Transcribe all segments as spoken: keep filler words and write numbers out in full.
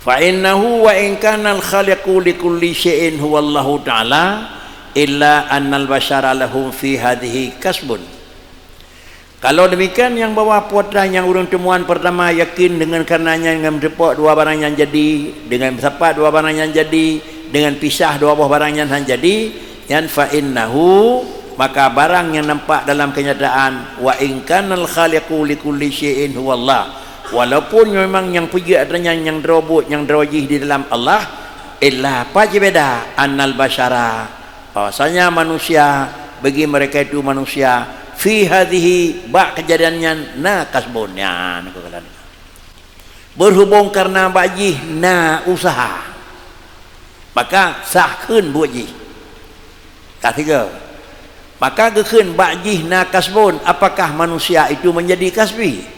Fa innahu wa in kana al-khaliqu li kulli syai'in huwallahu ta'ala, illa annal basyara lahum fi hadhihi kasbun. Kalau demikian, nyang bahwa putra nyang ureuëng teumuan pertama yakin dengan karena nyan, dengan meuteupok dua barang nyan jadi, dengan meusapat dua barang nyan jadi, dengan pisah dua boh barang nyan han jadi, nyan fa innahu, maka barang nyang nampak dalam kenyataan, wa in kana al-khaliqu li kulli syai'in huwallah. Walaupun memang nyang peujeuet atra nyan, nyang droe buet, nyang droe jih di dalam Allah, illa apa jibeda annal basyara, bahwasanya manusia, bagi mereka itu manusia, fi hadhihi, bak kejadian nyan, na kasbun, nyan, aku kata. Berhubung karena bak jih na usaha, maka sah kheun buet jih. Katiga, maka geukheun bak jih na kasbun, apakah manusia itu menjadi kasbi?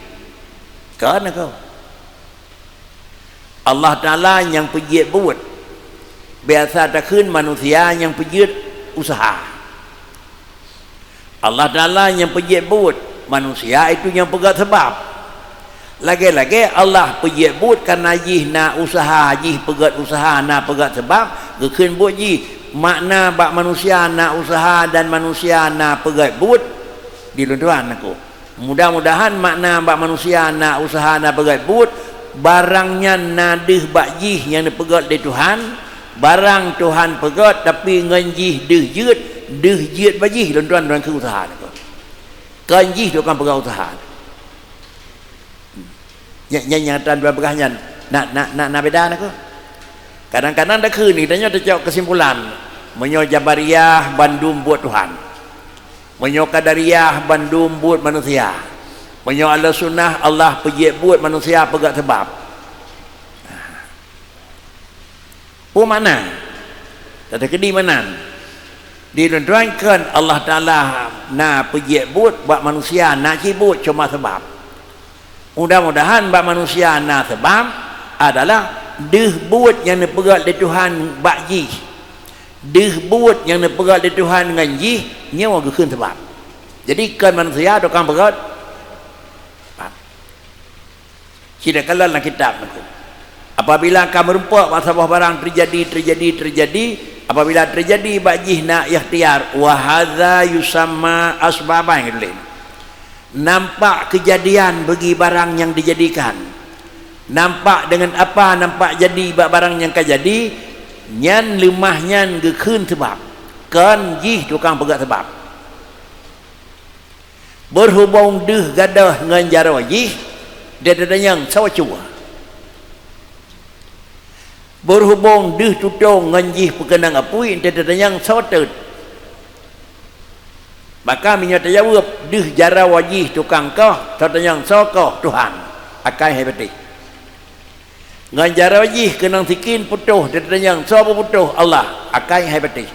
Kan aku. Allah Ta'ala nyang peujeuet buet. Biasa takheun manusia nyang peujeuet usaha. Allah Ta'ala nyang peujeuet buet, manusia itu nyang peugét sabab. Lagée-lagée Allah peujeuet buet karena jih na usaha, jih peugét usaha, na peugét sabab, geukheun buet jih. Makna bak manusia na usaha dan manusia na peugét buet, di lôn tuan aku. Mudah-mudahan makna bak manusia na usaha, na peugét buet, barang nyan na deuh bak jih nyang neupeugét lé Tuhan, barang Tuhan peugét tapi ngon jih deuh jeuet, deuh jeuet bak jih, lôn tuan, lôn tuan keu usaha nyan. Kon jih tukang peugét usaha. Nyan, nyan nyang tan dua peugah nyan, na, na, na, na beda nyan keuh. Kadang-kadang takheun, tanyoe tacok kesimpulan, meunyoe Jabariyah bandum buet Tuhan. Meunyoe Qadariyah bandum buet manusia. Meunyoe Ahlussunnah Allah peujeuet buet, manusia peugét sabab. Peue makna? Teukeudi meunan. Di lôn tuan kon Allah Ta'ala na peujeuet buet bak manusia, na cit buet cuma sabab. Mudah-mudahan bak manusia na sabab adalah deuh buet nyang neupeugét lé Tuhan bak jih. Deuh buet nyang neupeugét lé Tuhan ngon jih, nyoe geukheun sabab. Jadi kon manusia tukang peugét sabab. Ci takalon lam kitab nyan. Apabila ka meurumpok bak saboh barang teujadi, teujadi, teujadi, apabila teujadi bak jih na ikhtiar, wa hadza yusamma asbaban, geutuléh. Nampak keujadian bagi barang nyang dijadikan. Nampak deungon apa nampak jadi bak barang nyang ka jadi, nyan leumah nyan geukheun sabab. Kon jih tukang peugét sabab. Beuhubong deuh gadôh ngon jaroe jih, teutatanyong soe cue. Beuhubong deuh tutong ngon jih peukeunong apui, teutatanyong soe teut. Maka meunyoe tajaweueb, deuh jaroe jih tukang koh, teutatanyong soe koh, Tuhan, akai hai patéh. Ngon jaroe jih keunong sikin putôh, teutatanyong soe peuputôh, Allah, akai hai patéh.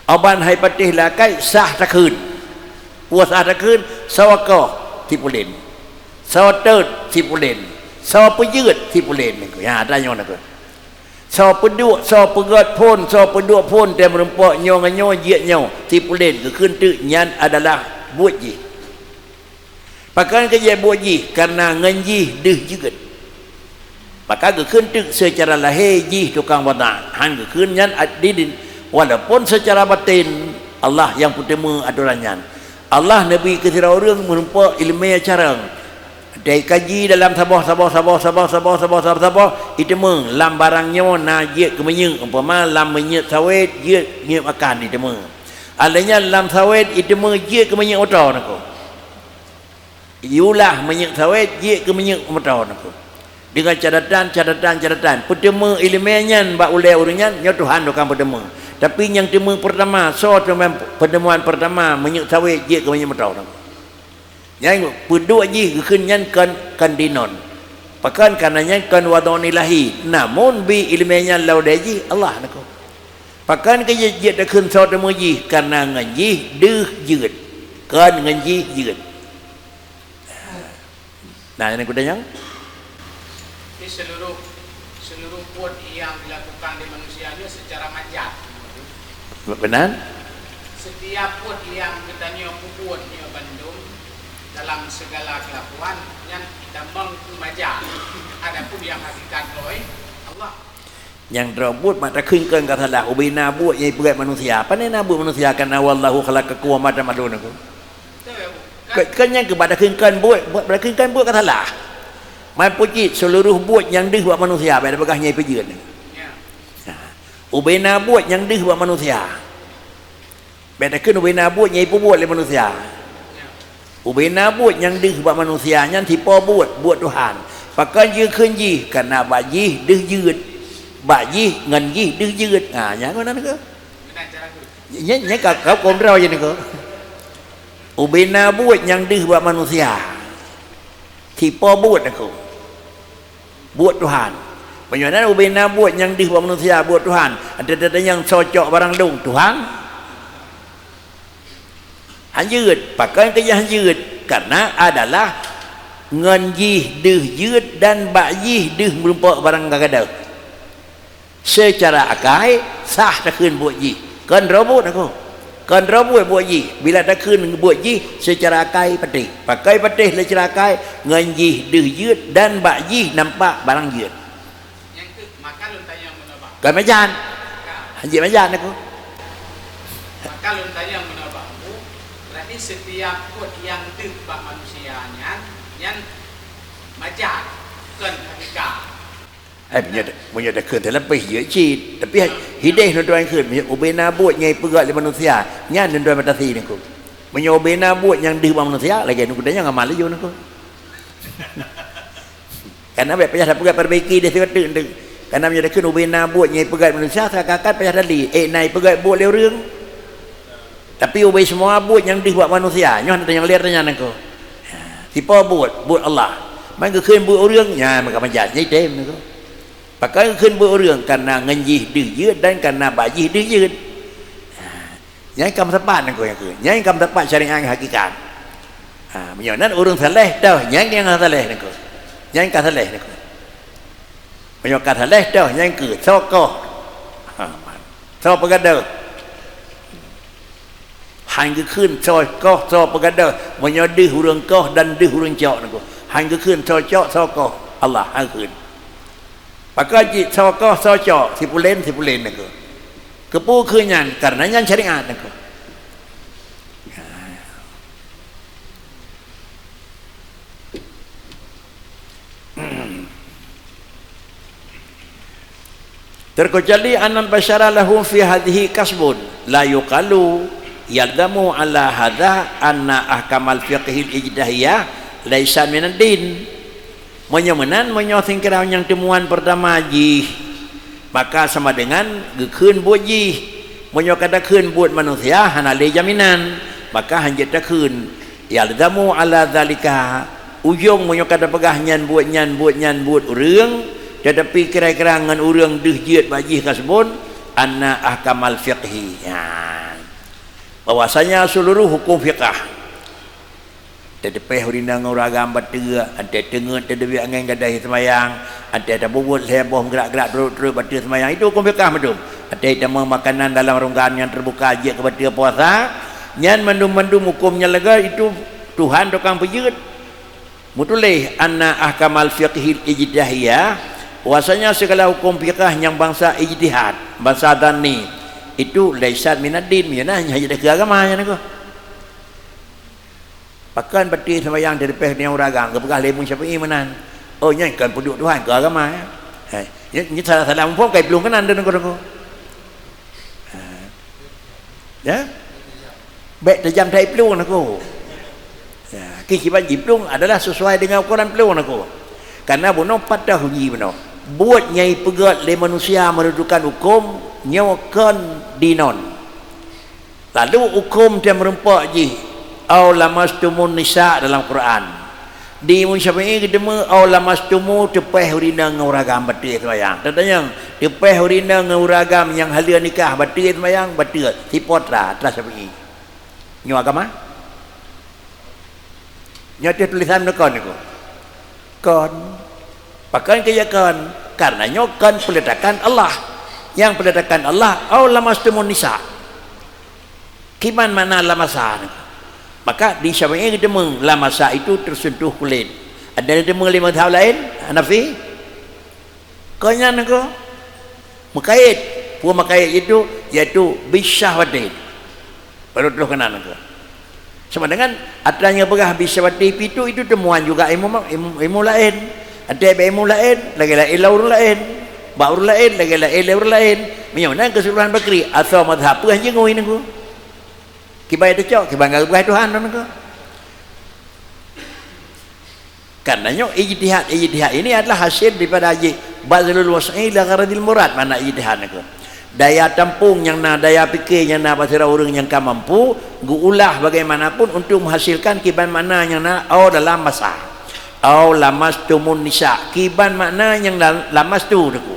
Aban hai patéh lé akai sah takheun. Peue sah takheun, soe koh, si pulen. Soe teut, si pulen. Soe peujeuet, si pulen. Ya, tanyoe nakheun. Soe peuduek, soe peugét phon, soe peuduek phon, teuh meurumpok nyoe ngon nyoe, jeuet nyoe, si pulen, geukheun teuk nyan adalah buet jih. Pakon keu jeuet buet jih, kareuna ngon jih deuh jeuet. Maka geukheun teuk seucara lahé jih tukang buta, han geukheun nyan adidin, walaupun seucara baten Allah nyang peuteumé atoran nyan. Allah neubri keu sidroe ureuëng meurumpok iéleumé carông. Dai kaji dalam saboh, saboh, saboh, iteumé lam barang nyoe na jeuet keu minyeuk, umpama lam minyeuk sawét jeuet minyeuk makan iteumé. Alheuh nyan lam sawét iteumé jeuet keu minyeuk moto nakeuh. Iyulah minyeuk sawét jeuet keu minyeuk moto nakeuh. Deungon catatan, catatan, catatan. Peuteumé iéleumé nyan bak ulée ureuëng nyan, nyoe Tuhan tukang peuteumé. Tapi nyang teumé peurtama, soe teumé peuteumeuen peurtama minyeuk sawét jeuet keu minyeuk moto nakeuh. Nyan peuduek jih geukheun nyan kon, kon dinon. Pakon kareuna nyan kon wadon ilahi, namun bi iéleumé nyan lam udée jih Allah nakeuh. Pakon keu jeuet, jeuet takheun soe teumé jih, kareuna ngon jih deuh jeuet, kon ngon jih jeuet. Nah, nyan kuda nyang? Jadi seluruh, seluruh buet nyang dilakukan di manusia nyoe secara manjat. Benar? Setiap buet nyang geutanyoe peubuet nyoe bandum dalam segala kelakuan nyan tamong keu manjat. Adapun Nyang hakikat nyoe Allah. Nyang droe buet mak takheun kon ka salah, ubena buet nyang ipeugét manusia. Pane na buet manusia, kana wallahu khalaqakum wa ma ta'malun aku. Kon, kon nyang keuh bak takheun kon buet, bak takheun kon buet ka salah. Man pucit seuluruh buet nyang deuh bak manusia, bèk tapeugah nyang ipeujeuet. Ya. Nah, ubena buet nyang deuh bak manusia. Bèk takheun ubena buet nyang ipeubuet lé manusia. Ubena buet nyang deuh bak manusia nyan sipo buet, buet Tuhan. Pakon jikheun jih, kana bak jih deuh jeuet. Bak jih ngon jih deuh jeuet. Ha, nyan kon nan keuh. Nyan, nyan ka, ka kontrol je niko. Ubena buet nyang deuh bak manusia. Sipo buet aku. Buet Tuhan. Meunyoe na ubena buet nyang deuh bak manusia, buet Tuhan. Ada-ada nyang cocok barang dong, Tuhan. Hanjeuet, pakon keu hanjeuet? Karena adalah ngon jih deuh jeuet dan bak jih deuh meurumpok barang gadôh. Seucara akai, sah takheun buet jih. Kon droe buet aku. Kon droe buet buet jih. Bila takheun buet jih, seucara akai patéh. Pakai patéh lé seucara akai, ngon jih deuh jeuet dan bak jih nampak barang jeuet. Nyang keuh, maka lôn tanyong meunoe, Bah. Kon majan. Maka. Hanjeuet majan aku. Maka lôn tanyong meunoe, Bah. Berarti setiap buet nyang deuh bak manusia nyan, nyan majan, kon hakikat. Eh, meunyoe, meunyoe takheun teuleupeh jeuet cit. Tapi hideh lôn tuan kheun, meunyoe ubena buet nyang ipeugét lé manusia, nyan lôn tuan batasi niko. Meunyoe ubena buet nyang deuh bak manusia, lagèe niko dan nyang amal laju niko. Karena bèk payah tapeugét perbaiki di situ tu. Karena meunyoe takheun ubena buet nyang ipeugét manusia, seakan-akan payah tali. Eh, na ipeugét buet lé ureueng. Tapi ubé semua buet nyang deuh bak manusia, nyoe hana nyang lé tanya nangko. Ha, sipo buet, buet Allah. Man geukheun buet ureueng, nyan maka majan, nyan item nangko. Pakon geukheun buet ureueng, karena ngon jih deuh jeuet dan karena bak jih deuh jeuet. Ha, nyan ka meusapat nangko nyang kheun. Nyan ka meusapat syariat nyang hakikat. Ha, meunyoe nan ureueng saleh, toh, nyan nyang saleh nangko. Nyan ka saleh nangko. Meunyoe ka saleh, toh, nyan keu soe koh. Ha, man. Soe peugadôh. Han geukheun soe koh, soe peugadôh. Meunyoe deuh ureueng koh dan deuh ureueng cok nangko. Han geukheun soe cok, soe koh. Allah, han geukheun. Pakon cit soe koh, soe cok, si pulen, si pulen nangko. Keupeue kheun nyan? Karena nyan syariat nangko. Terkecuali anna basyara lahum fi hadhihi kasbun, la yuqalu yalzamu ala hadza anna ahkamal fiqhil ijtihadiyah laisa minad din. Meunyoe meunan, meunyoe singkira nyang teumuan peurtama jih, maka sama dengan geukheun buet jih. Meunyoe ka takheun buet manusia, hana lé jaminan, maka hanjeuet takheun. Yalzamu ala dzalika, ujong meunyoe ka tapeugah nyan buet nyan, buet nyan buet ureueng, tetapi kira-kira ngon ureueng deuh jeuet bak jih kasbun, anna ahkamal fiqhi. Nyan. Bahwasanya seluruh hukum fiqah. Teuteupeue ureueng inong ngon ureueng agam bateue, antée teungeut teudeubiet angén gadôh seumayang, antée tabubuet lhée boh meugerak-gerak treuk-treuk bateue seumayang, itu hukum fiqah mandum. Antée tamong makanan dalam ronggan nyang teubuka jeuet keu bateue puasa, nyan mandum-mandum hukum nyang lagée itu Tuhan tukang peujeuet. Meutuléh anna ahkamal fiqhil ijtihadiyah, bahwasanya segala hukum fiqah nyang bansa ijtihad, bansa dhanni, itu laisat minad din, meunyoe na hanya jeuet keu agama nyan keuh. Pakon bateue seumayang teuteupeue ngon ureueng agam, geupeugah lé Imam Syafi'i meunan. Oh, nyan kon peuduek Tuhan, keu agama, ya. Hai, nyan, nyan salah-salah muphom, kai plueng keunan deungon ko-ko. Ha. Ya? Bèk tajam that plueng nangko. Ya, kiban jiplueng adalah sesuai dengan ukuran plueng nangko. Karena bunoe pat teuh uji bunoe. Buet nyang ipeugét lé manusia meurudukan huköm nyoe kon dinon. Lalu huköm teuh meurumpok jih, "Au lamastumun nisa" dalam Quran. Di Imam Syafi'i geuteumé, "Au lamastumu" teupeh ureueng inong ngon ureueng agam bateue seumayang. Tatanyong, teupeh ureueng inong ngon ureueng agam nyang haleue nikah bateue seumayang, bateue, sipo atra, atra Syafi'i. Nyoe agama? Nyoe teuh tulisan meunyoe kon niko. Kon. Pakon keu jeuet kon? Karena nyoe kon peuletakan Allah. Nyang peuletakan Allah, "Au lamastumun nisa." Kiban makna lamasa niko? Maka di Syafi'i geuteumé lamasa itu tersentuh kulit. Ada geuteumé lé mazhab laén, Hanafi? Kon nyan nangko. Meukaét. Peue meukaét itu? Yaitu bisyahwatin. Baru troh keunan nangko. Sama dengan atra nyang peugah bisyahwatin pitu itu teumuan juga ilmu, ilmu, ilmu laén. Atra bak ilmu laén, lagée-lagée ilmu ureuëng laén. Bak ureuëng laén, lagée-lagée ilmu ureuëng laén. Meunyoe nan keuseuluruhan bakri, asoe mazhab peue nyang jingui nangko. Kiban teucok, kiban ka geupeugah Tuhan nangko. Karena nyoe ijtihad, ijtihad ini adalah hasil daripada jih bazlul wus'i li gharadil murad, makna ijtihad nangko. Daya tampung nyang na, daya pike nyang na bak sidroe ureuëng nyang ka mampu geuulah bagaimanapun untuk menghasilkan kiban makna nyang na au dalam masa. Au lamastumun nisa, kiban makna nyang la-, lamastu nangko.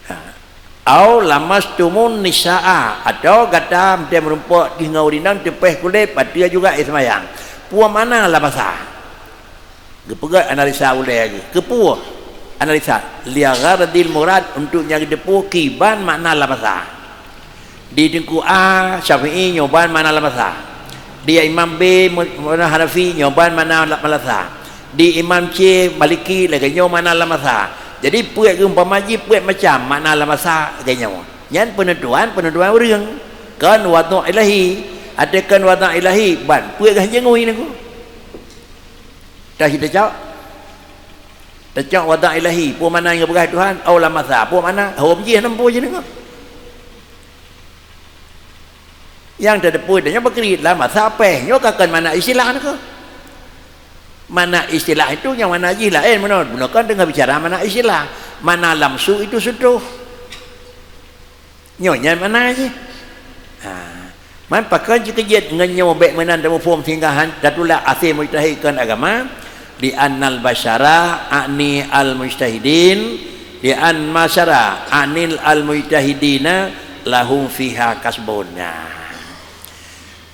Ha. Au lamastumun nisaa, atawa gata meuteumeurumpok jih ngon ureuëng inong teupeh kulét, patia juga éh seumayang. Peue makna lamasa? Geupeugét analisa ulée geuh. Keupeue analisa? Li gharadil murad, untuk nyang geuteupeue kiban makna lamasa. Di Teungku A, Syafi'i nyoe ban makna lamasa. Di Imam B, Mu-, Imam Hanafi nyoe ban makna la-, lamasa. Di Imam C, Maliki lagée nyoe makna lamasa. Jadi peuet geumpama jih peuet macam makna lamasa lagée nyoe. Nyan peunentuan, peunentuan ureuëng. Kon wadha ilahi. Até kon wadha ilahi ban peuet gah jingui nangko. Dah tacok. Tacok wadha ilahi, peue makna nyang geupeugah Tuhan? Au lamasa, peue makna? Hom jih nampu jih nangko. Nyang teudeupue tanyoe bukri lamasa péh nyoe ka kon makna istilah nangko. Makna istilah itu nyang makna jih laén meunoe, bunoe kan teungoh bicara makna istilah. Makna lamsu itu sentuh. Nyoe nyan makna jih. Ha. Man pakon jikeujeuet ngon nyoe bék meunan tamuphom sehingga han tatulak até mujtahid kon agama? Li annal basyara a'ni al mujtahidin, li an masyara a'nil al mujtahidina lahum fiha kasbun. Nah.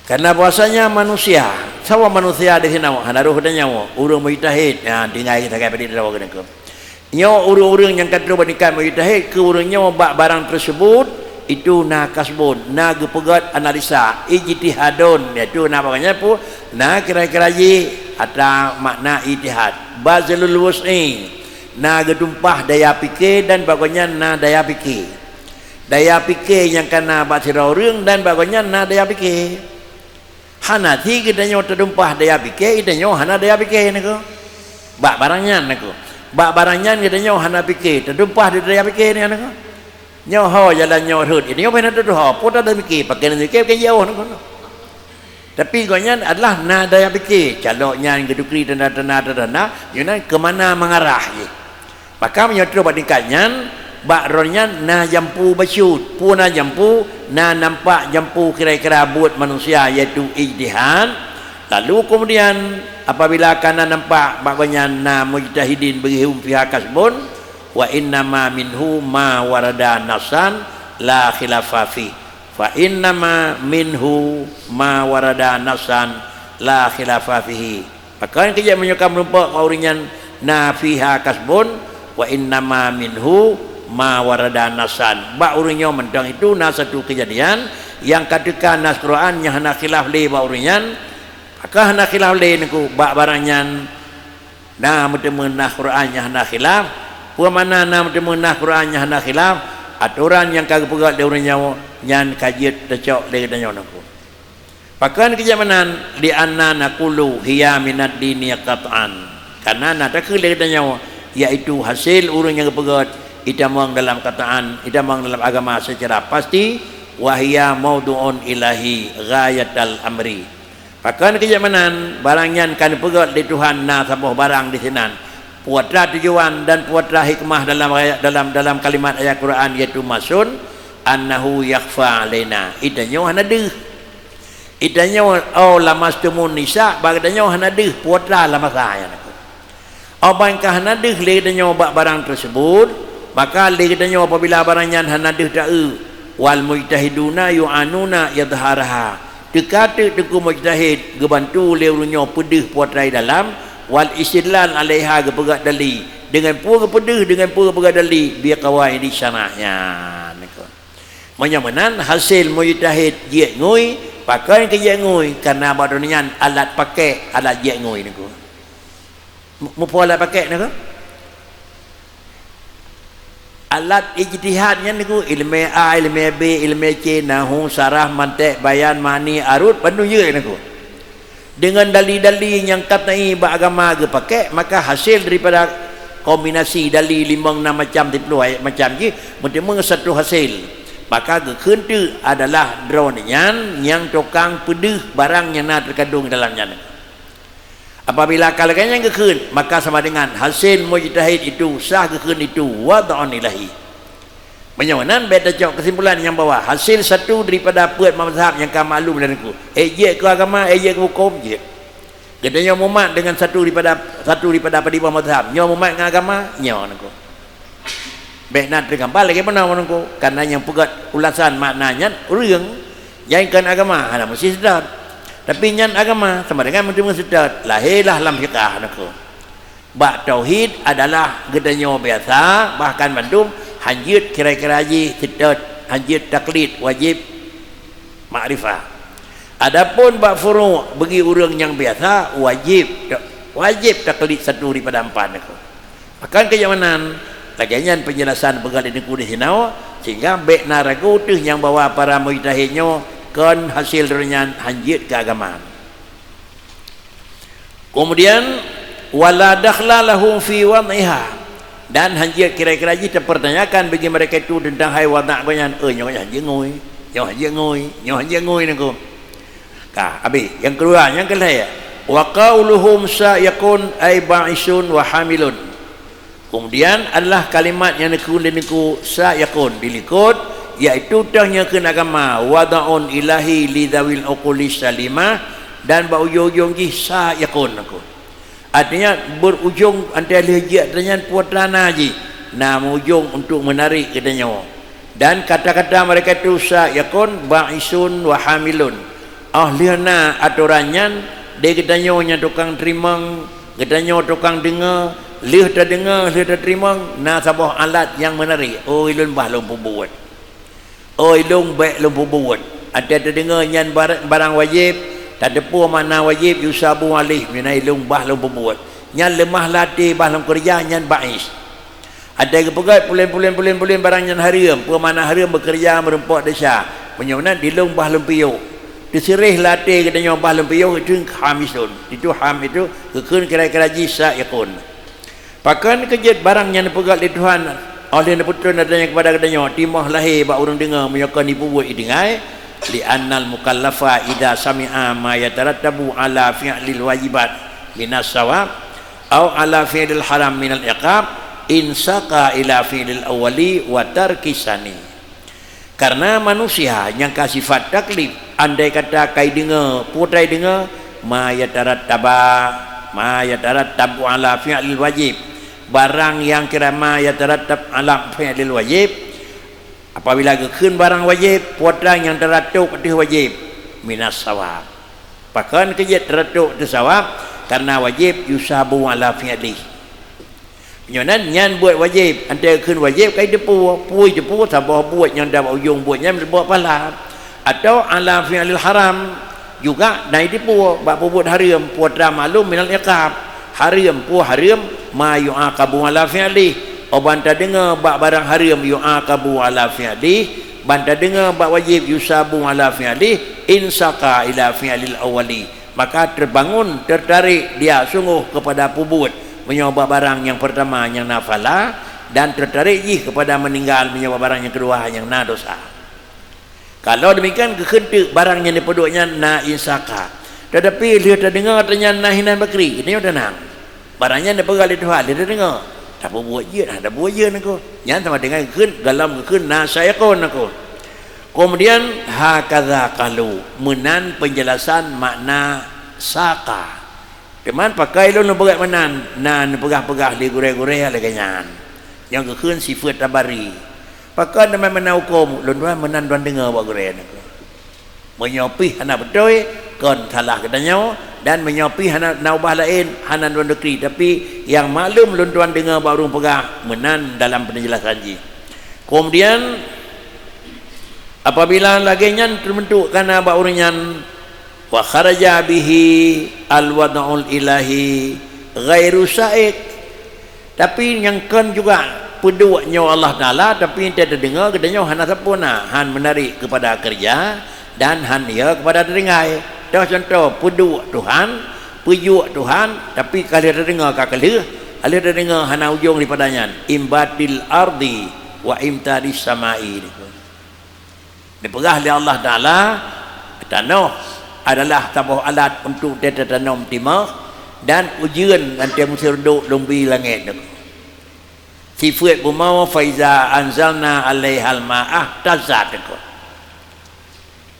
Karena bahwasanya manusia, saboh manusia di sinan hana roh dan nyawa, ureuëng mujtahid, nah, tinggai sagai padit dawa keuneuk. Nyoe ureuëng-ureuëng nyang ka troh bak tingkat mujtahid, keu ureuëng nyoe bak barang tersebut, itu na kasbun, na geupeugét analisa, ijtihadun, yaitu na bak nyan peue, na kira-kira jih atra makna ijtihad, bazlul wus'i, na geutumpah daya pike dan bak gobnyan na daya pike. Daya pike nyang ka na bak sidroe ureuëng dan bak gobnyan na daya pike. Hana thi geutanyoe teudumpah daya pike, geutanyoe hana daya pike nangko. Bak barang nyan nangko. Bak barang nyan geutanyoe hana pike, teudumpah di daya pike nyan nangko. Nyoe ho jalan nyoe rhot, geutanyoe pih na teutuho, po tada pike, pakon pike, pakon jih awah nangko. Tapi gobnyan adalah na daya pike, calok nyan geutukri tanda-tanda, tanda-tanda, nyoe nan keu mana mengarah jih. Maka meunyoe troh bak tingkat nyan, bak droe nyan na jampu bacut. Peue na jampu? Na nampak jampu kira-kira buet manusia, yaitu ijtihad. Lalu kemudian, apabila ka na nampak bak gobnyan na mujtahidin bihum fiha kasbun, wa innama minhu ma warada nassan la khilafa fih. Fa innama minhu ma warada nassan la khilafa fihi. Pakon keujak meunyoe ka meurumpok bak ureuëng nyan na fiha kasbun, wa innama minhu ma warada nassan. Bak ureuëng nyoe mantong itu na satu keujadian nyang ka teuka nas Quran nyang hana khilaf lé bak ureuëng nyan. Pakon hana khilaf lé nangko? Bak barang nyan na meuteumé nas Quran nyang hana khilaf. Peue makna na meuteumé nas Quran nyang hana khilaf? Atoran nyang ka geupeugét lé ureuëng nyoe nyan ka jeuet teucok lé geutanyoe nangko. Pakon keujak meunan? Li anna naqulu hiya minad dini qat'an. Karena na takheun lé geutanyoe, yaitu hasé ureuëng nyang geupeugét itamong dalam qat'an, itamong dalam agama secara pasti, wa hiya maudhu'un ilahi ghayatal amri. Pakon keujak meunan? Barang nyan ka neupeugét lé Tuhan na saboh barang di sinan. Peue atra tujuan dan peue atra hikmah dalam ayat, dalam, dalam kalimat ayat Quran, yaitu maksud, annahu yakhfa alaina. Geutanyoe hana deuh. Geutanyoe, oh, lamastumun nisa, bak geutanyoe hana deuh peue atra lamasa nyan. Óh ban ka hana deuh lé geutanyoe bak barang teusebut, maka lé geutanyoe apabila barang nyan hana deuh ta-eu, wal mujtahiduna yu'anuna idharaha. Teuka teuk teungku mujtahid geubantu lé ureuëng nyoe peudeuh peue atra dalam, wal istidlal alaiha geupeugah dali. Deungon peue geupeudeuh, deungon peue geupeugah dali, biqawaidi syarah nyan. Meunyoe meunan, hasé mujtahid jeuet ngui, pakon keu jeuet ngui, karena bak droeneuh nyan alat pakék, alat jeuet ngui nangko. Mu-, muphom alat pakék nangko? Alat ijtihad nyan Teungku, ileumèe A, ileumèe B, ileumèe C, nahwu, sarah, mantek, bayan, ma'ni, arud, bandum jeuet Teungku. Deungon dali-dali nyang katai bak agama geupaké, maka hasé daripada kombinasi dali limong nam macam, siplôh ayat macam jih, meuteumé satu hasé. Maka geukheun teuk adalah droeneuh nyan nyang tukang peudeuh barang nyang na teukandong dalam nyan. Apabila ka lagèe nyan geukheun, maka sama dengan hasé mujtahid itu sah geukheun itu wad'un ilahi. Meunyoe nan, bèk tacok keusimpulan nyang bahwa hasé satu daripada peuet mazhab nyang ka maklum lé Teungku. Eh, jeuet keu agama, eh, jeuet keu hukôm, jeuet. Geutanyoe mumat deungon satu daripada, satu daripada padum mazhab. Nyoe mumat ngon agama, nyoe Teungku. Bèk na teugambang lagèe meunan Teungku. Karena nyang peugöt ulasan makna nyan ureueng, nyang kon agama, hana meusti seutôt. Tapi nyan agama, sama dengan meuteumé seutôt, lahé lah lam fiqah Teungku. Bak tauhid adalah geutanyoe biasa, bahkan bandum hanjeuet kira-kira jih seutôt, hanjeuet taklid, wajéb makrifah. Adapun bak furu', bagi ureueng nyang biasa, wajéb, wajéb taklid satu daripada empat Teungku. Bahkan keu nyang meunan, lagèe nyan peunjelasan peugah lé Teungku di sinoe, sehingga bèk na ragu teuh nyang bahwa para mujtahid nyoe kon hasé droeneuh nyan hanjeuet keu agama. Kemudian, "Wala dakhla lahum fi wad'iha," dan hanjeuet kira-kira jih tapeurtanyakan bagi mereka itu teuntang hai wadha' gobnyan, "Eh, nyoe hanjeuet ngui, nyoe hanjeuet ngui, nyoe hanjeuet ngui Teungku." Ka, habéh. Nyang keudua, nyang keulhèe, "Wa qauluhum sa'iqun ay ba'isun wa hamilun." Kemudian adalah kalimat nyang neukheun lé Teungku sa'iqun dilikot, yaitu teuh nyang kheun agama, wad'un ilahi li dzawil uqulis salimah, dan bak ujong-ujong jih sa'iqun Teungku. Artinya, berujong antara lheueh jeuet nyan peue teuma na jih, na meuujong untuk meunarek geutanyoe. Dan kata-kata mereka itu sa'iqun, ba'isun wa hamilun. Oh lheueh na atoran nyan, di geutanyoe nyang tukang teurimong, geutanyoe tukang deungoe, lheueh tadeungoe, lheueh tateurimong, na saboh alat nyang meunarek. Oh, ulôn bah lôn peubuet. Oh, ulôn bèk lôn peubuet. Até tadeungoe nyan bar-, barang wajéb, tateupeue makna wajéb, yusabu alaih, meunan ulôn bah lôn peubuet. Nyan leumah lam até bah lôn keureuja, nyan ba'is. Até geupeugah pulen-pulen, pulen-pulen barang nyan hareuem, peue makna hareuem, beukeureuja meurumpok desya. Meunyoe meunan, di lôn bah lôn piôh. Teusiréh lam até geutanyoe bah lôn piôh, itu ham isun. Itu ham itu geukheun kira-kira jih sa'iqun. Pakon keu jeuet barang nyang neupeugah lé Tuhan, oh lheueh neupeutrön atra nyan keupada geutanyoe, timoh lahé bak ureueng deungoe meunyoe kon jipeubuet i tinggai, li'annal mukallafa idza sami'a ma yatarattabu ala fi'lil wajibat minas sawab, au ala fi'lil haram minal iqab, insaqa ila fi'lil awwali wa tarkis sani. Karena manusia nyang ka sifat taklif, andai kata ka jideungoe, peue ta jideungoe, ma yatarattaba, ma yatarattabu ala fi'lil wajib, barang nyang kira ma yatarattab ala fi'lil wajib, apabila geukheun barang wajib, peue ta nyang teuratôb ateueh wajib, minas sawab. Pakon keu jeuet teuratôb ateueh sawab, karena wajib yusabu ala fi'lih. Nyoe nan nyan buet wajéb, anté kheun wajéb ka jiteupeue, peue jiteupeue saboh buet nyang dan bak ujong buet nyan meubuet pahala. Atau ala fi'lil haram juga na jiteupeue bak peubuet hareuem, peue ta maklum minal iqab. Hareuem, peue hareuem, ma yu'aqabu ala fi'lih. Oh ban tadeungoe bak barang hareuem yu'aqabu ala fi'lih, ban tadeungoe bak wajéb yusabu ala fi'lih, insaqa ila fi'lil awwali. Maka teubangon, teutarek dia sunggoh keupada peubuet meunyoe bak barang nyang peurtama nyang na pahala, dan teutarek jih keupada meuninggai meunyoe bak barang nyang keudua nyang na desya. Kalau demikian, geukheun teuk barang nyang neupeuduek nyan na insaqa. Teutapi lheueh tadeungoe atra nyan na hinan bakri, geutanyoe teunang. Barang nyan neupeugah lé Tuhan, lheueh tadeungoe, tapeubuet jeuet, hana tapeubuet jeuet nangko. Nyan sama dengan geukheun, gohlom geukheun na sa'iqun nangko. Keumudian, hakaza qalu, meunan peunjelasan makna saqa. Teuma pakon lôn neupeugah meunan, na neupeugah-peugah lé gurée-gurée lagée nyan. Nyang geukheun sifeuet tabari. Pakon teuma meunan hukôm, lôn tuan meunan tuan deungoe bak gurée nyan. Meunyoe pih hana beutôi, kon salah geutanyoe, dan meunyoe pih hana na ubah laén, hana lôn dekri, tapi nyang maklum lôn tuan deungoe bak ureuëng peugah, meunan dalam peunjelasan jih. Keumudian, apabila lagée nyan teumeuntuk kana bak ureuëng nyan, wa kharaja bihi al-wad'ul ilahi ghairu sa'iq, tapi nyang kon juga Peuduek nyoe Allah Taala, tapi teudeungoe geutanyoe hana sampoereuna, han meunarek keupada keureuja dan han ya keupada teutinggai. Toh cuntoh, peuduek Tuhan, peujuek Tuhan, tapi ka lheueh teudeungoe ka keulheueh, ka lheueh teudeungoe hana ujong daripada nyan. Imbatil ardi wa imtaris samai. Dipeugah lé Allah Taala, tanoh adalah saboh alat untuk tatanom timoh dan ujeuen ngon teumeuseureudok lumbie langét nyoe. Sifeuet bumoe, "Faiza anzalna alaihal ma'a ihtazzat."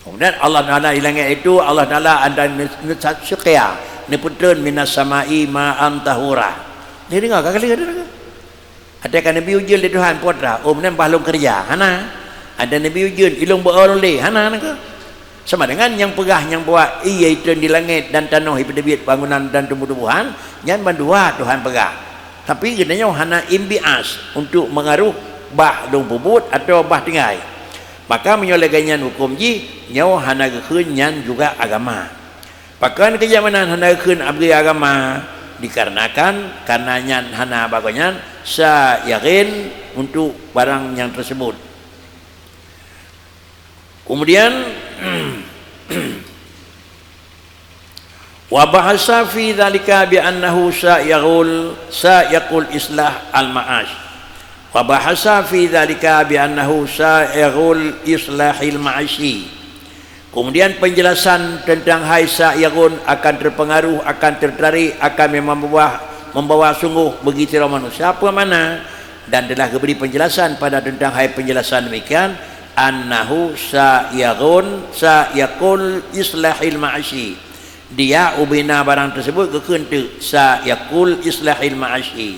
Kemudian Allah Taala di langét itu, Allah Taala ada ne-, ne-, seukia, neupeutreun minas sama'i ma'an tahura. Dia dengar, ka kali dia dengar. Ada ka Nabi ujeuen lé Tuhan, putra, oh, meunan bah lôn keureuja, hana. Ada Nabi ujeuen, ilong beu lé, hana, nangka. Sama dengan nyang peugah nyang buat, ié itreun di langét dan tanoh ipeuteubiet bangunan dan tumbuh-tumbuhan, nyan bandua Tuhan peugah. Tapi geutanyoe hana imbias untuk meungaroh bah lôn peubuet atawa bah tinggai. Maka meunyoe lagée nyan huköm jih, nyoe hana geukheun nyan juga agama. Pakon keu jeuet meunan hana geukheun abri agama? Dikarenakan, karena nyan hana bagoe nyan, sa yakin untuk barang nyang tersebut. Kemudian, wa bahasa fi dzalika bi annahu sa yaqul, sa yaqul islah al-ma'ash. Wa bahasa fi dzalika bi annahu sa yaqul islahil ma'ashi. Kemudian penjelasan tentang hai sa yagun akan terpengaruh, akan tertarik, akan membawa, membawa sungguh bagi sidroe manusia. Apa makna? Dan telah geubri penjelasan pada tentang hai penjelasan demikian, annahu sa yagun, sa yakul islahil ma'ashi. Dia ubena barang tersebut geukheun teuk sa yakul islahil ma'ashi.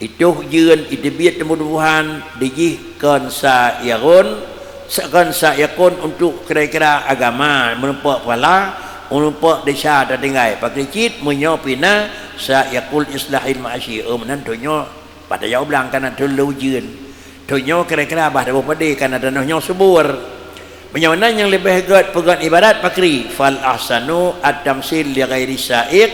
Itoh jeuen iteubiet teumeutubuhan dijih kon sa yagon, sa-, kon sa yakon untuk kira-kira agama, meureumpok pahala, meureumpok desya tatinggai. Pakri cit meunyoe pih na sa yakul islahil ma'ashi, oh, meunan donya, padahai blang kana thon lheueh ujeuen. Donya kira-kira bah daboh padé kana tanoh nyoe subur. Meunyoe na nyang leubeh gét peugét ibarat pakri, fal ahsanu at-tamsil li ghairi saiq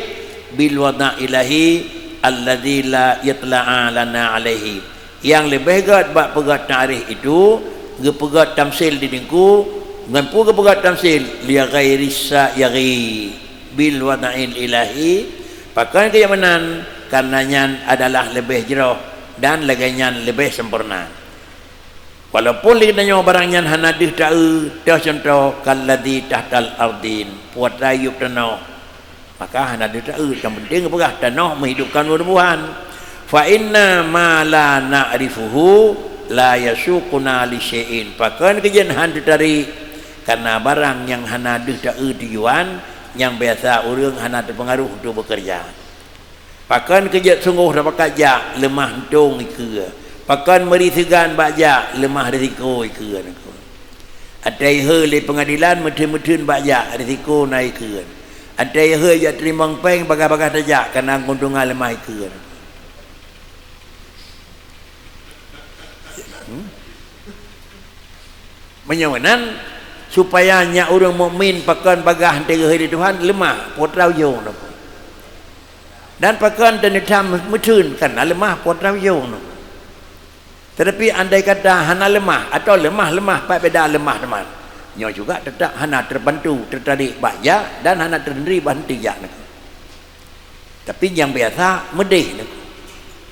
bil wada' ilahi alladzi la yutla'a lana alaihi. Nyang leubeh gét bak peugét ta'rif itu, geupeugét tamsil di dingku, ngon peue geupeugét tamsil? Li ghairi saiq bil wada'il ilahi. Pakon keu nyang meunan? Karena nyan adalah leubeh jroh dan lagée nyan leubeh sempurna. Walaupun lé geutanyoe barang nyan hana deuh taeu, toh cuntoh, kalladzi tahtal ardin, putra yup tanoh, maka hana deuh taeu, nyang penting geupeugah tanoh meuhidupkan bumoe-bumoe. Fa inna ma la na'rifuhu la yasuquna li syai'in. Pakon keu jeuet han teutarik? Karena barang nyang hana deuh taeu tujuan, nyang biasa ureuëng hana teupeungaruh untuk beukeureuja. Pakon keu jeuet sunggoh tapakat jak, leumah untông ikeue. Pakon meuri seugan bak jak, leumah risiko ikeue. Watée iheu lé peungadilan, meutheun-meutheun bak jak, risiko na ikeue. Watée iheu jak teurimong péng, bagaih-bagaih tajak, kana keuntungan leumah ikeue. Hmm? Meunyoe meunan, supaya nyak ureuëng mukmin pakon bagaih teuheu lé Tuhan, leumah, putra ujong nyoe. Dan pakon teuneuk tham meutheun, kana leumah, putra ujong nyoe. Tetapi andai kata hana leumah, atawa leumah-leumah, pat beda leumah teuma, nyoe juga tetap hana teubantu, teutarik bak jak, dan hana teuneuri bak henti jak nyoe. Tapi nyang biasa meudeh nyoe.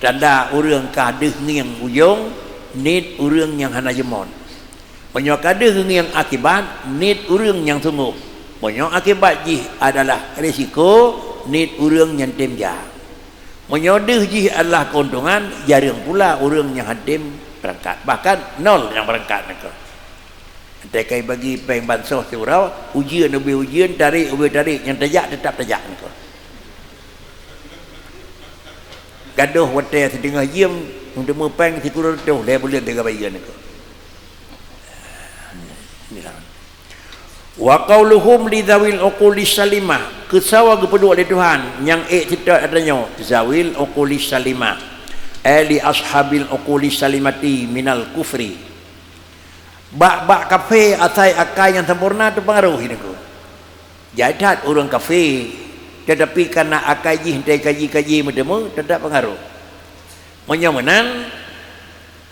Tanda ureuëng ka deuh ngieng ujong, niet ureuëng nyang hana jeumot. Meunyoe ka deuh ngieng akibat, niet ureuëng nyang sunggoh. Meunyoe akibat jih adalah risiko, niet ureuëng nyang tem jak. Meunyoe deuh jih adalah keuntungan, jareueng pula ureuëng nyang han tem beurangkat. Bahkan nol nyang beurangkat nyoe. Watée ka ibagi péng bansos siuroe, ujeuen ubé ujeuen, tarek ubé tarek, nyang tajak teutap tajak nyoe. Gadôh watée siteungoh jeuem, meuteumé péng sikureueng reutôh, lhée buleuen teuga bayeue nyoe. Wa qauluhum li zawil uqulis salimah, keu sawa geupeuduek lé Tuhan nyang ék seutôt ata nyoe, zawil uqulis salimah, ai li ashabil uqulis salimati minal kufri. Bak-bak kafé asai akai nyang sempurna teupeungaruh nyoe. Jai that ureuëng kafé, teutapi kana akai jih hantei kaji-kaji meuteumé, teutap peungaruh. Meunyoe meunan,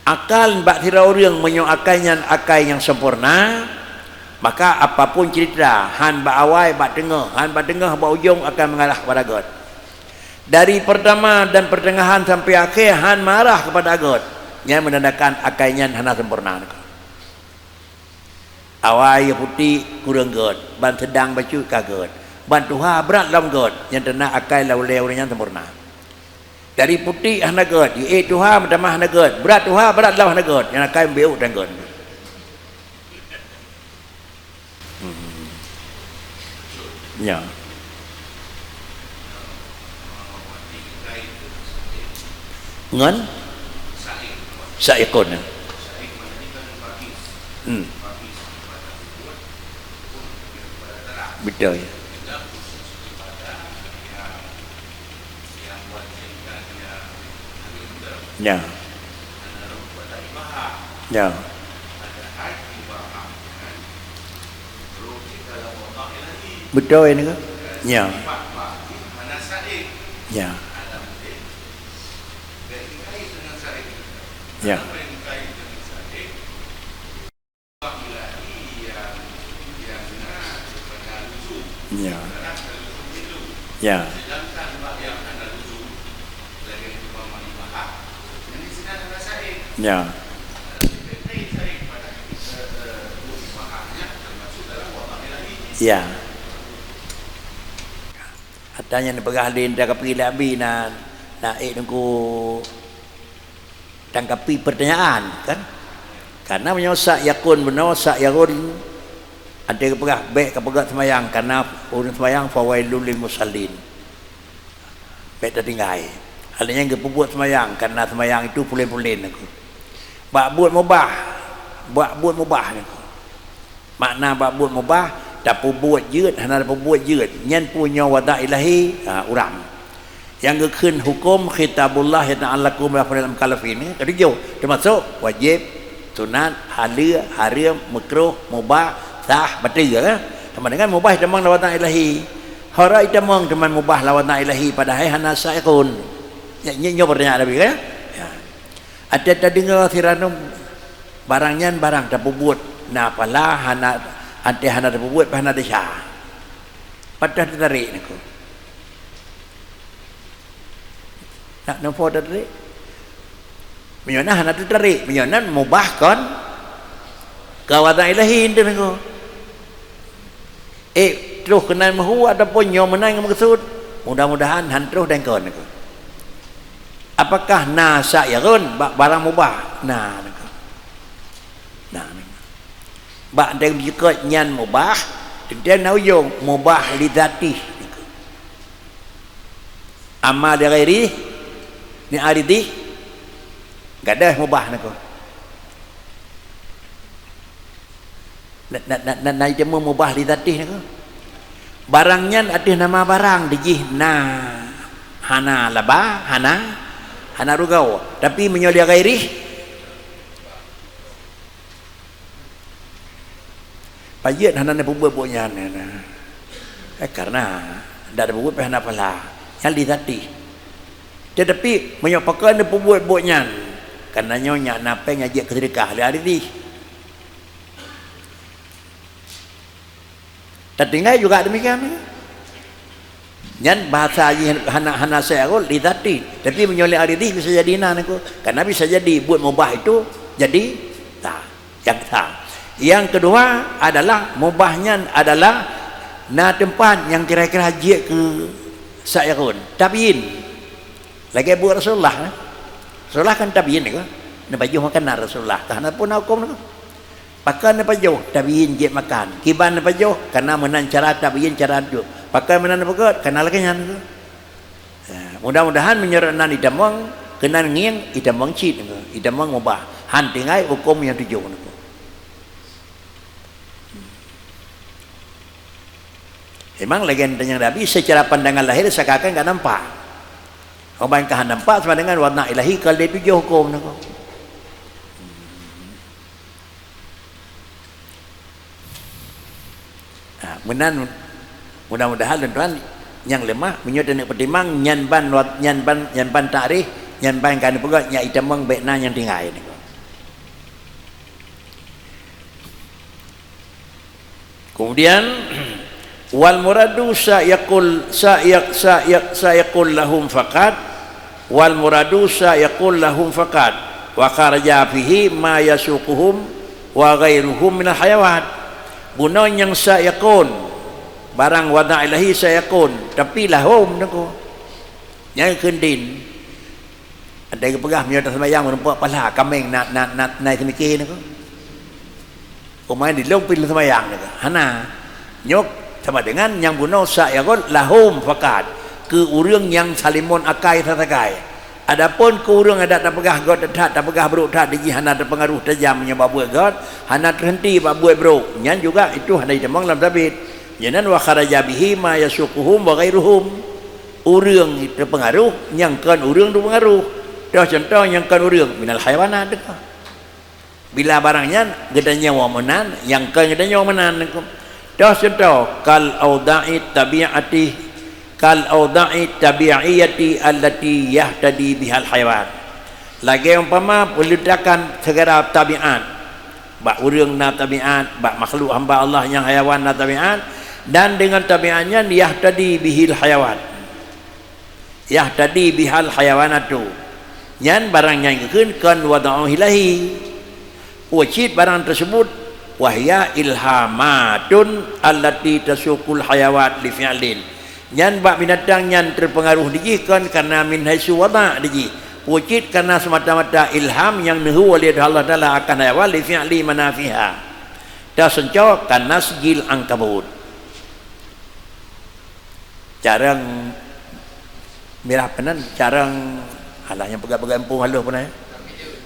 Akai bak sidroe ureuëng meunyoe akai nyan akai nyang sempurna, maka apapun cerita, han bak awai, bak teungoh, han bak teungoh, bak ujong akan mengarah kepada göt. Dari pertama dan pertengahan sampai akhé han mengarah kepada göt. Nyan menandakan akai nyan hana sempurna. Awai putéh kureueng göt, ban seudang bacut ka göt, ban tuha brat lom göt, nyang teuna akai lam ulée ureuëng nyan sempurna. Dari putéh hana göt, jiék tuha meutamah hana göt, brat tuha brat lom hana göt, nyan akai meubiôk dan göt. Hmm. Ya. Ngon? Saikon. Hmm. Betul. Ya. Ya. Beutôi nyoe. Ya. Ya. Ya. Ya. Ya. Ya. Ya. Ata nyang neupeugah lé indra kapi lé abi na, na ék teungku tangkapi peurtanyaan, kan? Karena meunyoe sak yakun bunoe, sak yakun, ante geupeugah, "Bék kapeugah seumayang, karena ureuëng seumayang fawailul lil musallin." Bék tatinggai. Hal nyan geupeubuet seumayang, karena seumayang itu pulen-pulen aku. Bak buet mubah, bak buet mubah aku. Makna bak buet mubah, tapeubuet jeuet, hana tapeubuet jeuet. Nyan pun nyoe wadah ilahi, ha, uram. Nyang geukheun huköm khitabullah yata'allaku bi af'alil mukallafin, ketujoh, teumasok wajéb, sunat, haleue, hareuem, meukruh, mubah, sah, bateue, kan? Sama dengan mubah itamong lawatan ilahi. Hara itamong teuma mubah lawatan ilahi, padahai hana sah ikon. Nya, nya, nyoe pertanyaan Nabi, kan? Ya. Até tadeungoe siranom barang nyan barang tapeubuet, na pala hana, até hana tapeubuet, hana desya. Patah teutarek niko. Nak nopo teutarek? Meunyoe na hana teutarek, meunyoe nan mubah kon kawada ilahi niko. Eh, troh keunan meuhu ataupun nyoe meunan meukeusut? Mudah-mudahan han troh dan kon niko. Apakah na syak yaron bak barang mubah? Na niko. Na niko. Bak teukeue nyan mubah, teuntèe na ujong mubah li dzatih niko. Amma li ghairi, ni aridih, gadôh mubah niko. Na, na, na, na, na itamong mubah li dzatih niko. Barang nyan ateueh nama barang dijih na hana laba, hana, hana rugoe. Tapi meunyoe li ghairih, pajan hana neupeubuet buet nyan, na. Eh, karena ndak neupeubuet pih hana pala. Nyan li dzatih. Tetapi meunyoe pakon neupeubuet buet nyan, karena nyoe nyan na péng nyang jeuet keu seudeukah lé aridih. Tatinggai juga demikian. Nyan bahasa jih hana, hana syak rot li dzatih. Tapi meunyoe li aridih bisa jadi na niko. Karena bisa jadi buet mubah itu jadi ta, yang ta. Yang kedua adalah mubah nyan adalah na teumpat nyang kira-kira jeuet keu syak rot. Tabyin. Lagée buet Rasulullah, eh. Rasulullah kan tabyin niko. Neupajoh makanan Rasulullah. Ka hana pun na huköm niko. Pakon neupajoh, tabyin jeuet makan. Kiban neupajoh, karena meunan cara tabyin cara duek. Pakon meunan neupeugét, karena lagée nyan niko. Ya, mudah-mudahan meunyoe nan itamong, keunan ngieng, itamong cit niko. Itamong mubah. Han tinggai huköm nyang tujoh niko. Memang lagée tanyong Nabi, secara pandangan lahir seakan-akan nggak nampak. Orang ka nampak sama dengan warna ilahi kalau dia tujoh huköm niko. Ha, meunan mudah-mudahan tuan-tuan nyang leumah meunyoe taneuk peutimang nyan ban wat-, nyan ban, nyan ban takrif, nyan ban ka neupeugét nyan itamong bék na nyang tinggai niko. Kemudian, wal muradu sa'yaqul, sa'yaq-, sa'yaq-, sa'yaqul lahum faqat, wal muradu sa'yaqul lahum faqat, wa kharaja fihi ma yasuquhum wa ghairuhum minal hayawan. Bunoe nyang sa'yaqun, barang wada' ilahi sa'yaqun, tapi lahum niko. Nyang keundin. Ada geupeugah meunyoe taseumayang meureumpok pahala, kaméng na, na, na, na seumiké niko. Umat di lôn pih lôn seumayang niko. Hana. Nyoe sama dengan nyang bunoe sa'yaqul lahum faqat, keu ureuëng nyang salimon akai sasakai. Adapun keu ureuëng adak tapeugah gét that, tapeugah brok that, dijih hana teupeungaruh tajam nyoe bak buet gét, hana teuhenti bak buet brok, nyan juga itu hana jitamong lam sabit. Nyan wa kharaja bihi ma yasuquhum wa ghairuhum. Ureuëng teupeungaruh nyang kon ureuëng teupeungaruh. Toh cuntoh nyang kon ureuëng minal hayawanat teuka. Bila barang nyan geutanyoe meunan, nyang kon geutanyoe meunan. Toh cuntoh, kal auda'i tabi'ati, kal auda'i tabi'iyati allati yahtadi bihal hayawan. Lagée umpama peuletakan segala tabiat. Bak ureuëng na tabiat, bak makhluk hamba Allah nyang hayawan na tabiat, dan dengan tabiat nyan yahtadi bihil hayawan. Yahtadi bihal hayawanatu. Nyan barang nyang geukheun kon wada'u ilahi. Peue cit barang tersebut, wahya ilhamatun allati tasuqul hayawat li fi'lin. Nyan bak binatang nyan teupeungaruh dijih kon karena min haitsu wada' dijih. Peue cit karena semata-mata ilham nyang neuhu oleh Allah Taala akan hayawan li fi'li manafiha. Taseuncok kana sijil angkabut. Carang mirah peunan, carang alah nyang peugah-peugah empung halus peunan.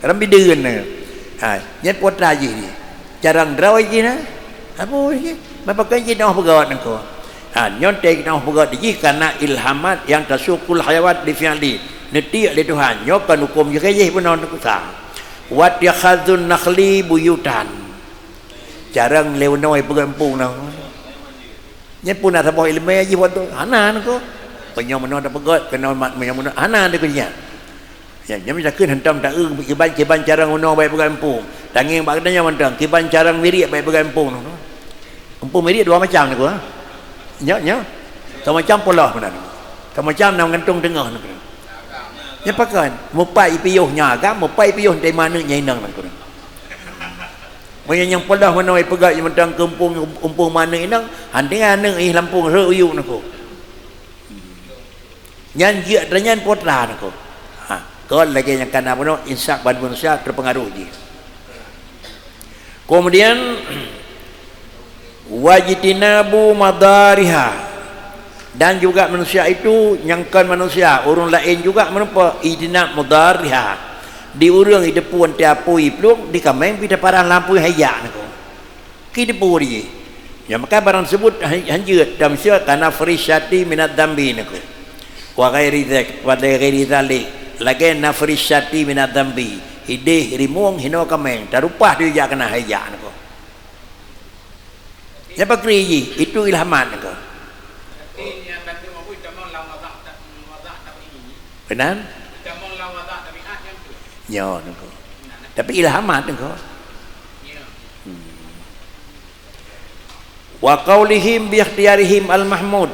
Rambideuen na. Ha, nyan putra jih ni. Carang droe jih na. Apa jih? Mapa kan jih noh peugah nangko. Ha, nyon teh noh peugah jih karena ilhamat yang tasukul hayawat di fi'li. Neutiek lé Tuhan. Nyoe kan hukum jih keu jih peunoh nangko sa. Wat yakhazun nakhli buyutan. Carang lé unoe peugah empung na. Nyan pun na saboh ileumé jih buat tu. Hana nangko. Peunyoe meunoe tapeugét, keunoe mat, meunyoe meunoe hana nangko nyan. Ya, nyan meusakeuen hantom ta-eu kiban-kiban carang unoe baik peugah empung. Tangieng bak geutanyoe mantong, kiban carang miriek baik peugah empung. Empung miriek dua macam nangko, ha. Nyoe, nyoe. Samacam polos meunan. Samacam na gantung teungoh nangko. Nyan pakon, mupat ipiôh nyan agam, mupat ipiôh teurimong aneuk nyan inong nangko. Meunyoe nyang polos meunoe peugah mantong keu empung, empung aneuk inong, hana aneuk ih lampung rhot uyuek nangko. Nyan jeuet atra nyan putra nangko. Ha, kon lagée nyang kana bunoe insak ban manusia teupeungaruh jih. Kemudian, wajtinabu madariha. Dan juga manusia itu nyang kon manusia, ureuëng laén juga meureumpok ijtinab mudariha. Di ureuëng jiteupeue teuapui plueng, di kaméng pih taparah lam apui hai jak nangko. Ki teupeue jih. Nyang maka barang tersebut han-, hanjeuet dan miseue kana farisyati minad dambi nangko. Wa ghairi dzak, wa ghairi dzalik. Lagée na farisyati minad dambi. Hideh rimueng hinoe kaméng, tarupah teuh jak kana hai jak nangko. Nyapa kri jih, itu ilhamat nangko. Benar? Nyo nangko. Tapi ilhamat nangko. Hmm. Wa qaulihim bi ikhtiyarihim al-mahmud.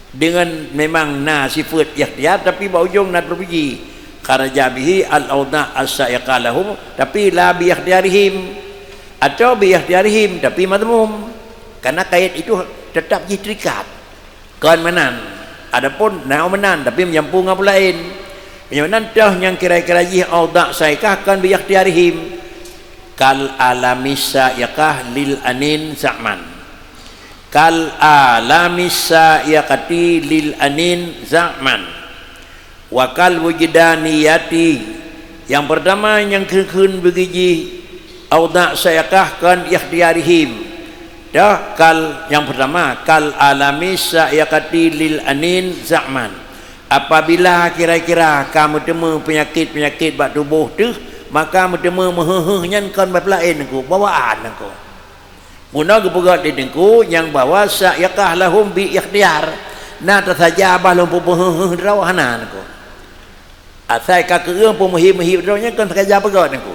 Dengan memang na sifat ikhtiar, tapi bak ujong na terpuji. Kharaja bihi al-auda' as-sa'iqa lahum, tapi la bi ikhtiyarihim. Atau bi ikhtiyarihim, tapi madhmum. Karena kait itu tetap jih terikat. Kon meunan. Adapun na meunan, tapi meujampu ngon peue laén. Meunyoe meunan toh nyang kira-kira jih auda' saikah kon bi ikhtiyarihim. Kal alami sa'iqah lil anin za'man. Kal alami sa'iqati lil anin za'man. Wa kal wujdaniyati. Nyang peurtama nyang kheun-kheun beugijih auda' sa'iqah kon ikhtiyarihim. Dah kal nyang peurtama, kal alami sa'iqati lil anin za'man. Apabila kira-kira ka meuteumé peunyakét-peunyakét bak tuboh teuh, maka meuteumé meuheuh-heuh nyan kon bak peue laén nangko, bawaan nangko. Bunoe geupeugah lé Teungku nyang bahwa sa'iqah lahum bi ikhtiyar. Na tasaja bah lôn peubeuheuh droe hana nangko. Asai ka keueueng peumeuhi-meuhi droe nyan kon saja peugah nangko.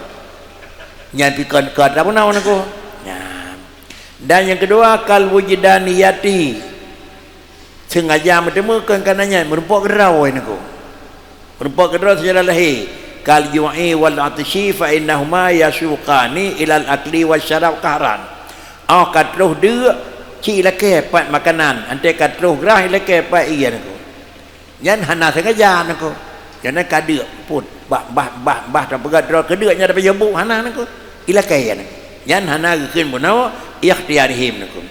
Nyan pi kon ka tapeunau nangko. Nyan. Dan nyang keudua, kal wujdaniyati. Sengaja meuteumé kon kana nyan, meurumpok keudroe niko. Meurumpok keudroe secara lahé. Kal ju'i wal 'atsyi fa innahuma yasuqani ilal akli wasyarab qahran. Oh ka troh deuk, cit ilakée pat makanan, anté ka troh grah ilakée pat ié niko. Nyan hana sengaja niko. Nyan ka deuk put, bah, bah, bah, bah, tapeugah droe keu deuk nyan dapat jabuk hana niko. Ilakée nyan. Nyan hana geukheun bunoe ikhtiyarihim niko.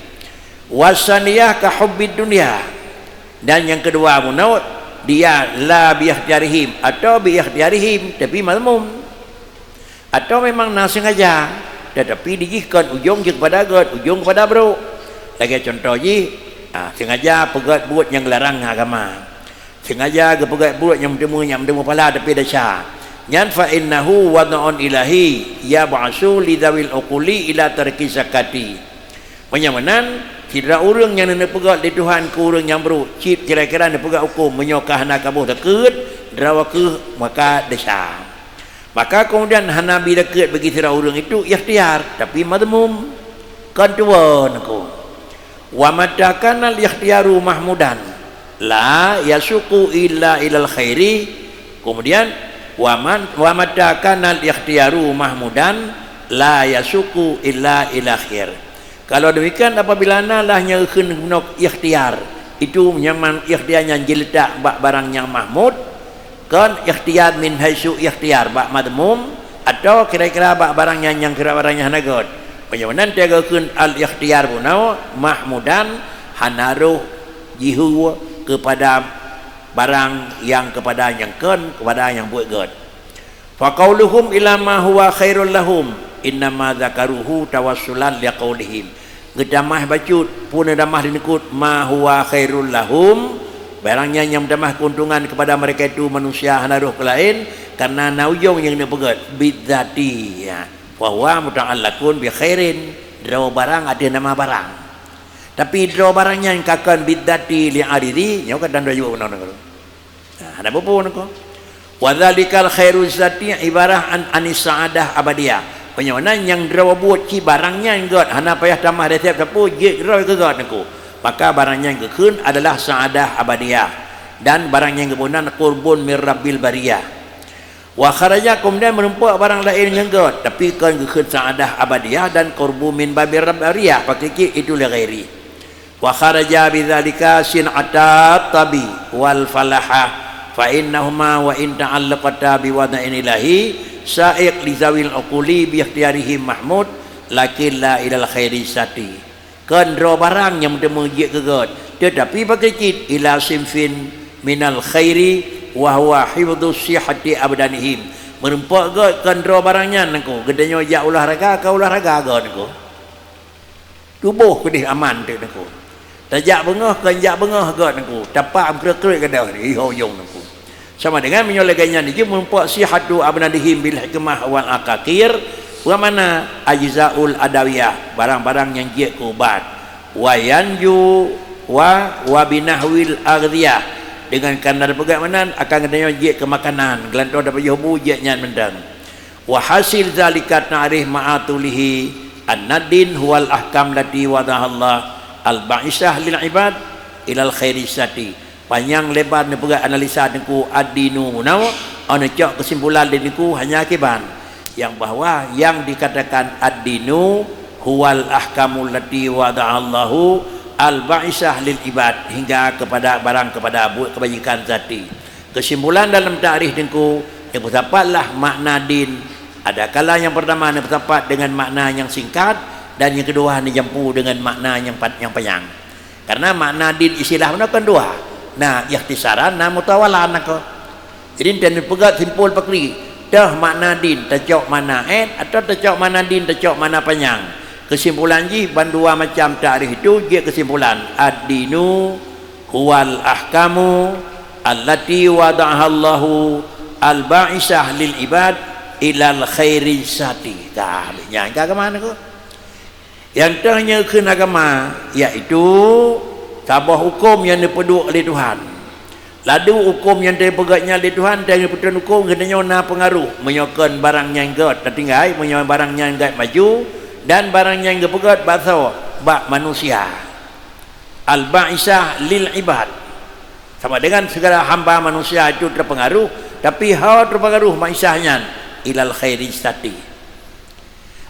Wasaniyah ka hubbid dunya. Dan nyang keudua bunoe, dia la bi ikhtiyarihim atau bi ikhtiyarihim, tapi mazmum. Atau memang na sengaja, tetapi dijih kon ujong jih kepada gét, ujong kepada brok. Lagée contoh jih, ah, sengaja peugét buet nyang larang ngon agama. Sengaja geupeugét buet nyang meuteumé, nyang meuteumé pala tapi desya. Nyan fa innahu wad'un ilahi yab'asu li dzawil uquli ila tarki zakati. Meunyoe meunan, sidroe ureuëng nyang neupeugét lé Tuhan keu ureuëng nyang brok, cit kira-kira neupeugét huköm, meunyoe ka hana kaboh takeuet, droe kheueh maka desya. Maka keumudian hana bi takeuet bagi sidroe ureuëng itu ikhtiyar, tapi mazmum. Kon tuwoe niko. Wa mata kanal ikhtiyaru mahmudan, la yasuqu illa ilal khairi. Kemudian, wa man, wa mata kanal ikhtiyaru mahmudan, la yasuqu illa ila khair. Kalau demikian, apabila na lah nyang kheun bunoe ikhtiyar, itu nyaman ikhtiyar nyang jiletak bak barang nyang mahmud, kon ikhtiyar min haitsu ikhtiyar bak madmum, atau kira-kira bak barang nyang, nyang kira barang nyang hana gét. Meunyoe meunan teuga kheun al-ikhtiyar bunoe mahmudan, hana roh jihu kepada barang nyang kepada nyang kon, kepada nyang buet gét. Fa qauluhum ila ma huwa khairul lahum, innama dzakaruhu tawassulan liqaulihim. Geutamah bacut, peue neutamah dinikot, ma huwa khairul lahum, barang nyan nyang meutamah keuntungan kepada mereka itu manusia hana roh keu laén, karena na ujong nyang neupeugét, bidzati, ya. Fa huwa muta'allaqun bi khairin, droe barang ateueh nama barang. Tapi droe barang nyan ka kon bidzati li aridi, nyoe ka tanda jaweueb ngon Nah, hana peue-peue niko. Wa dzalikal khairu zati ibarah an anis sa'adah abadiyah. Meunyoe na nyang droe buet cit barang nyan gét, hana payah tamah desya sapeue, jeuet droe keu gét niko. Maka barang nyan geukheun adalah sa'adah abadiyah. Dan barang nyan geubri nan qurbun mir rabbil bariyah. Wa kharaja, keumudian meurumpok barang laén ngon gét, tapi kon geukheun sa'adah abadiyah dan qurbu min babir rabbil bariyah, pakai cit itu li ghairi. Wa kharaja bidzalika sin'ata tabi wal falaha, fa innahuma wa in ta'allaqata bi wad'in ilahi sa'iq li zawil uquli bi ikhtiyarihim mahmud, lakin la ilal khairi zati. Kon droe barang nyang meuteumé jeuet keu gét, tetapi pakai cit ila sinfin minal khairi wa huwa hifdzus sihhati abdanihim. Meurumpok gét kon droe barang nyan niko, geutanyoe jak olahraga, ka olahraga gét niko. Tuboh keudeh aman teuk niko. Tajak beungoh kon jak beungoh gét niko. Tapak meukreuet-kreuet gadôh di ho ujong niko. Sama dengan meunyoe lagée nyan jih meurumpok sihhatu abdanihim bil hikmah wal aqaqir, peue makna ajzaul adawiyah, barang-barang nyang jeuet keu ubat. Wa yanju wa, wa binahwil aghdhiyah, dengan kanda peugah meunan akan geutanyoe jeuet keu makanan, geulantoe dapat yoh bu jeuet nyan mantong. Wa hasil zalika ta'rif ma'atulihi annad din huwal ahkam lati wada'ahallah al-ba'isah lil ibad ilal khairi sati. Panyang lebar neupeugah analisa niko ad-dinu bunoe, neucok keusimpulan di niko hanya kiban, yang bahwa yang dikatakan ad-dinu huwal ahkamul lati wada'allahu al-ba'isah lil ibad, hingga kepada barang kepada buet kebajikan zati. Keusimpulan dalam takrif teungku, neupeusapatlah makna din. Adakala nyang peurtama neupeusapat deungon makna nyang singkat, dan nyang keudua neujampu deungon makna nyang pat-, nyang panyang. Karena makna din istilah meunan kan dua. Na ikhtisaran, na mutawalan nako. Jadi, neupeugah simpul pakri, toh makna din tacok makna ét, atau tacok makna din tacok makna panyang. Keusimpulan jih, bandua macam takrif itu jeuet keusimpulan, ad-dinu huwal ahkamu allati wada'ahallahu al-ba'isah lil ibad ilal khairi sati. Ka habéh nyan ka agama niko. Nyang toh nyoe kheun agama, yaitu saboh huköm nyang neupeuduek lé Tuhan. Laju huköm nyang teupeugét nyan lé Tuhan, teuh geupeutreun huköm geutanyoe na peungaruh. Meunyoe kon barang nyan gét tatinggai, meunyoe barang nyan gét maju, dan barang nyan geupeugét basoe, bak manusia. Al-ba'isah lil ibad. Sama dengan segala hamba manusia itu terpengaruh, tapi ho terpengaruh maisah nyan ilal khairi zati.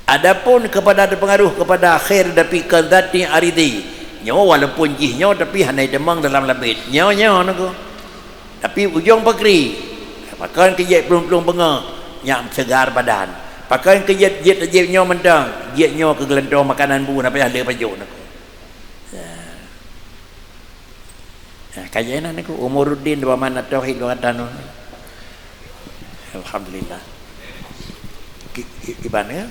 Adapun kepada terpengaruh kepada khair tapi kon zati aridi, nyoe walaupun jih nyoe tapi hana itamong dalam labet. Nyoe, nyoe nyoe. Tapi ujong pakri, pakon keu jeuet plueng-plueng beungoh, nyak seugar badan. Pakon keu jeuet, jeuet tajép nyoe mantong, jeuet nyoe keu geulantoe makanan bu, na payah le pajoh nyoe. Ya. Ya, ka jeuet na nyoe, Umuruddin dua mana tauhid dua kata nyoe. Alhamdulillah. Ki-, ki-, kiban ya?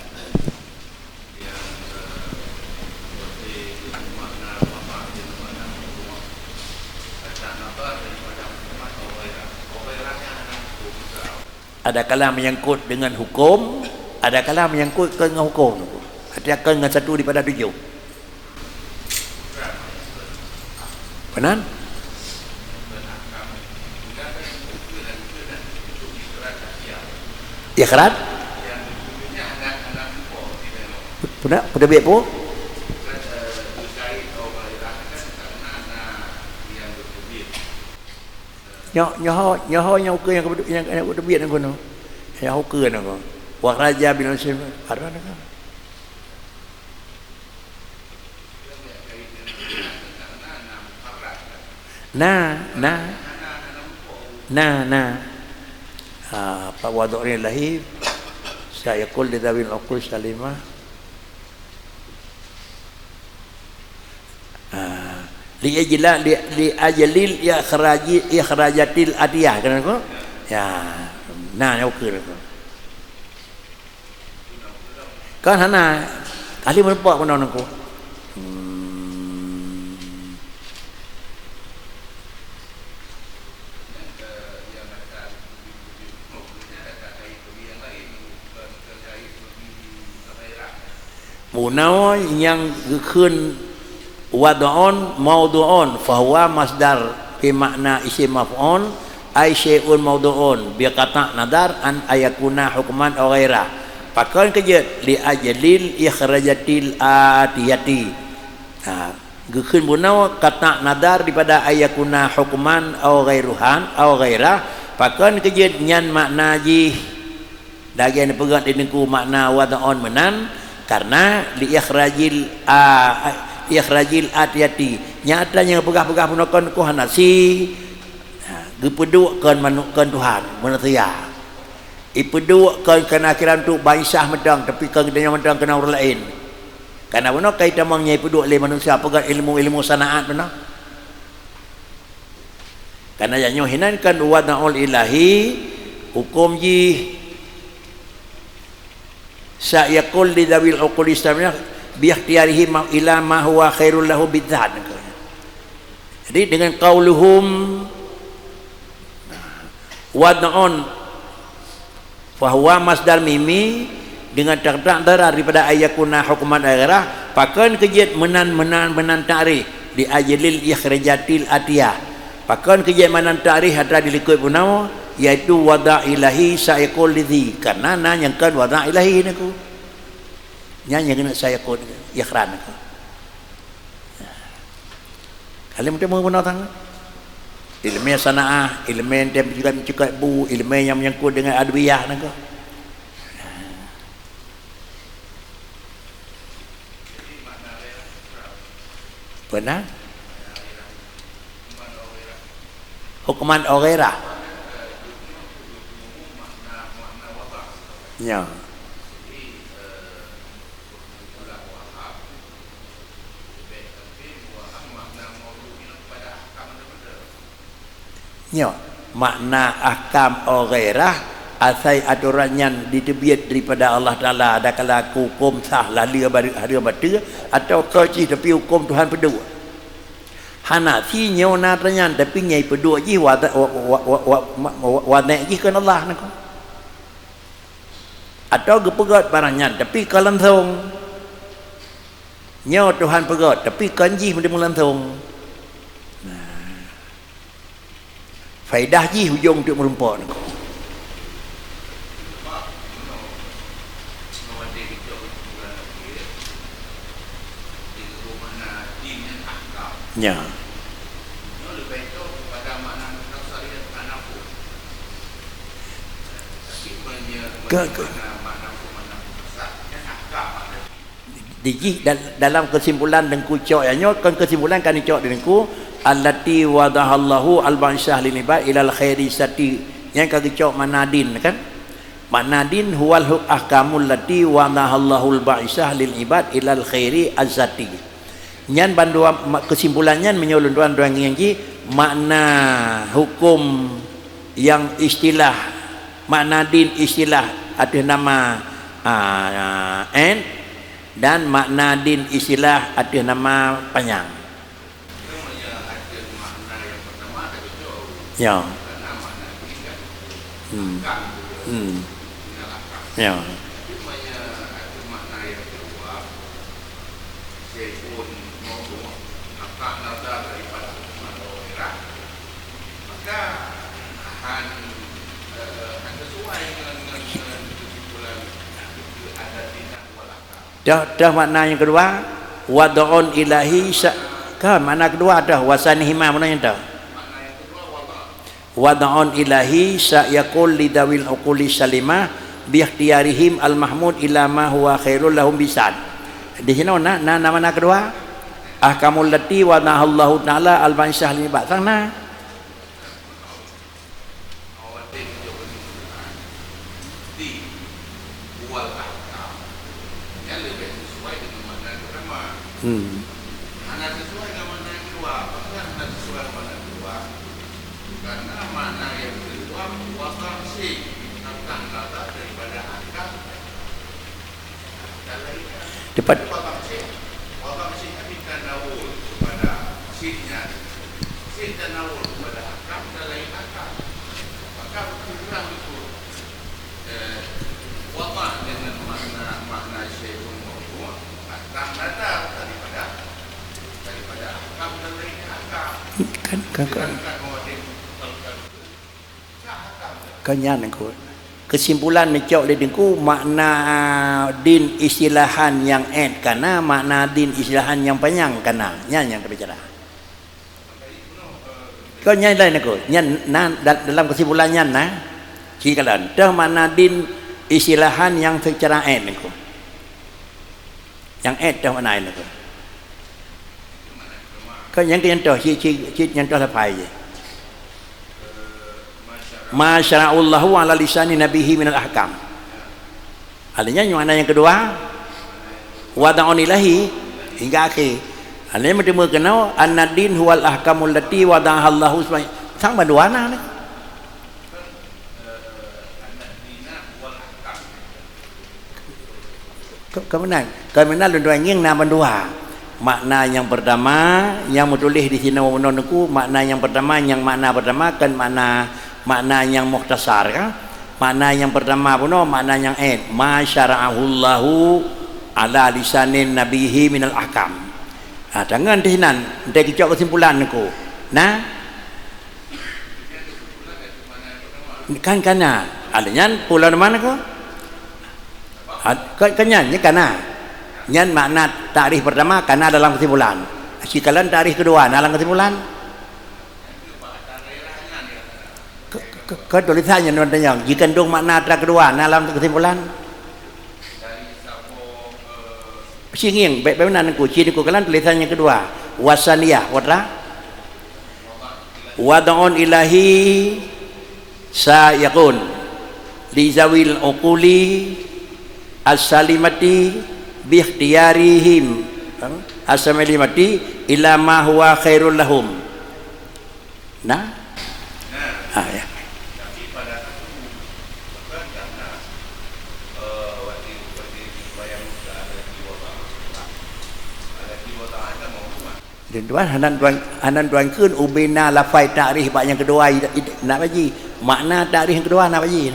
Adakala menyangkut dengan hukum, adakala menyangkut kon ngon hukum. Artinya kon ngon satu daripada tujoh. Penan? Ikhraj? Peuna-, peuteubiet peue? Nyoe, nyoe ho, nyoe ho nyang ukeue nyang keubeudôk, nyang, nyang keubeudôk nyang keunoe. Nyang ukeue nyoe. Wa kharaja bil musim, ada nyoe. Na, na. Na, na. Ah, fa wada'u ilahi, sa yaqul li dzawil uqul salimah. Ah, li ajla-, li, li ajlil ikhraji, ikhrajatil atiyah, kan aku? Ya, na, na ukeue aku. Kan hana ahli meureumpok keunoe nangku. Hmm. Bunoe nyang geukheun wad'un maudhu'un, fahuwa masdar bi makna isim maf'ul, ai syai'un maudhu'un, bi qat'i nadhar an ayakuna hukman aw ghairah. Pakon keu jeuet? Li ajlil ikhrajatil atiyati. Ha, geukheun bunoe qat'i nadhar daripada ayakuna hukman aw ghairuhan aw ghairah. Pakon keu jeuet? Nyan makna jih Lagèe neupeugah di teungku makna wad'un meunan, karena li ikhrajil a-, ikhrajil atiyati. Nyata nyang peugah-peugah bunoe kon ku hana si, ha, geupeuduek kon manu-, kon Tuhan, manusia. Ipeuduek kon keunakiran tu bansa mantong, tapi kon geutanyoe mantong keunan ureueng laén. Karena bunoe kai tamong nyang ipeuduek lé manusia peugah ilmu-ilmu sanaat bunoe. Karena nyang nyoe hinan kan wad'ul ilahi, hukum jih sa yaqul li dzawil uquli salimah bi ikhtiyarihi ma-, ila ma huwa khairul lahu bidzat. Jadi dengan qauluhum wad'un Fahuwa masdar mimi deungon takdak darar daripada ayakuna hukman aw ghairah, pakon keu jeuet meunan, meunan, meunan ta'rif, li ajlil ikhrajatil atiyah. Pakon keu jeuet meunan ta'rif atra dilikot bunoe, yaitu wada ilahi saikul lidhi, karena na nyang kon wada ilahi nangku. Nyan nyang keuneuk saikul ikhran nangku. Ka lheueh meuteumé bunoe tangan. Ileumèe sanaah, ileumèe tem juga mencukot bu, ileumèe nyang menyangkut dengan adwiyah nangka. Beuna? Hukman aw ghairah. Nya. Nyoe, makna ahkam aw ghairah, asai atoran nyan jiteubiet daripada Allah Taala, adakala hukôm sah lheueh ba-, lheueh bateue, atawa cit tapi hukôm Tuhan peuduek. Hana si nyoe na atra nyan, tapi nyang peuduek jih wa-, wa-, wa-, wa-, wa-, wa-, wa-, wa-, wanék jih keu Allah nangka. Atawa geupeugét barang nyan, tapi ka langsông. Nyoe Tuhan peugét, tapi kon jih meuteumeung langsông. Nah. Faedah jih ujong teuk meurumpok nangka. Ya. Ke, ke, di jih dal-, dalam kesimpulan Teungku cok nyan nyoe, kon kesimpulan ka neucok di Teungku, allati wadahallahu al-ba'isah lil ibad ilal khairi zati. Nyan ka geucok makna din, kan? Makna din huwal hu-, ahkamul lati wadahallahul ba'isah lil ibad ilal khairi azati. Nyan bandua ma-, kesimpulan nyan meunyoe lôn tuan-tuan ngieng jih makna huköm nyang istilah, makna din istilah ateueh nama, a, ét, dan makna din istilah ateueh nama panyang. Ya. Hmm. Hmm. Ya. Dah, dah makna nyang keudua, wad'un ilahi sa-, kan makna keudua dah, wa sanihima makna nyang dah. Wad'un ilahi sa yaqul li dawil uquli salimah bi ikhtiyarihim al mahmud ila ma huwa khairul lahum bisan. Di sinoe na, na, na makna keudua, ahkamul lati wadahallahu ta'ala al ba'isah lil ibad. Sang na. Hmm. Tepat. Kan, kan, kan. Ka nyan Teungku. Kesimpulan neucok lé Teungku, makna din istilahan nyang ét ka na, makna din istilahan nyang panyang ka na. Nyan nyang teubicara. Kon nyan laén Teungku. Nyan na da-, dalam kesimpulan nyan na. Ci kalon. Teuh makna din istilahan nyang seucara ét Teungku. Nyang ét teuh makna ét Teungku. Kon nyang keu nyang toh, ci, ci, ci nyang toh lafai jih. Ma syara'allahu ala lisani nabihi minal ahkam. Artinya, nyang makna nyang keudua, wad'un ilahi, hingga akhé. Artinya, meuteumé keunoe, annad din huwal ahkamul lati wada'ahallahu subhanahu. Sang bandua na ni. Ka, ka meunan, ka meunan lôn tuan ngieng na bandua. Makna nyang peurtama, nyang meutuléh di sinoe bunoe Teungku, makna nyang peurtama, nyang makna peurtama, kon makna, makna nyang mukhtasar, ka? Makna nyang peurtama bunoe, makna nyang ét, ma syara'ahullahu ala lisanin nabihi minal ahkam. Ha, tangan di sinan, untuk geucok kesimpulan Teungku. Nah, Kan ka na. Alèh nyan pulo na mana ko? Ha, ka, ka nyan, nyan ka na. Nyan makna takrif pertama ka na dalam kesimpulan. Sikalon takrif kedua na dalam kesimpulan. Ke, ke, ke, ke tulisan nyan, teuma tanyong, jikandung makna atra kedua na dalam kesimpulan. Singieng, bèk, bèk meunan Teungku, ci Teungku kalon tulisan nyang keudua. Wasaniyah, putra. Wad'un ilahi sayakun li zawil uquli as-salimati bi ikhtiyarihim, as-salimati ila ma huwa khairul lahum. Nah? Ah, ya. Dan tuan, hana tuan, hana tuan kheun ubena lafai takrif bak nyang keudua i, i, nak baji. Makna takrif nyang keudua nak baji.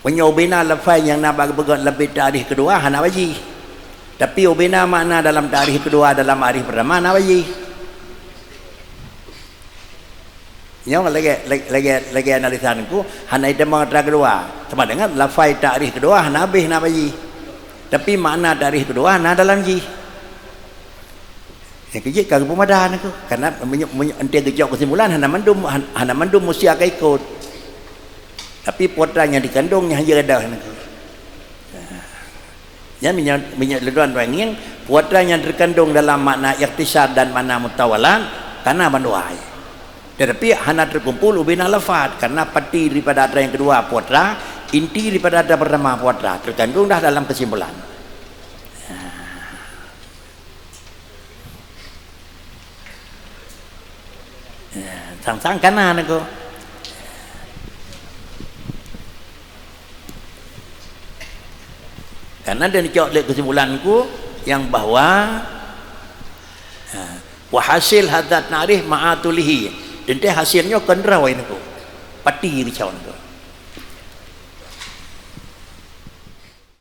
Meunyoe ubena lafai nyang na bak geupeugöt leubeh takrif keudua hana baji. Tapi ubena makna dalam takrif keudua dalam takrif pertama na baji. Nyoe lagèe, lagèe, lagèe, lagèe analisa Teungku, hana itamong atra keudua. Sama dengan lafai takrif keudua hana habéh na baji. Tapi makna takrif keudua na dalam jih. Nyang keujeuet ka geupeumada nangku. Karena meunyoe, meunyoe enteuk geucok keusimpulan, hana mandum, han-, hana mandum manusia ka ikot. Tapi putra nyang dikandong nyang hanjeuet dah nangku. Nyan meunyoe, meunyoe lôn tuan ngieng, putra nyang teukandong dalam makna ikhtisar dan makna mutawalad, kana bandua. Tetapi hana terkumpul ubena lafaz, karena pati daripada atra yang kedua putra, inti daripada atra pertama putra, terkandung dah dalam kesimpulan. Ya, sang-sang kana nangku. Karena dan cok lé kesimpulanku yang bahwa, ha, wa hasil hadat narih ma'atulihi. Teuntée hasilnya kendera wai nangku. Pati risau nangku.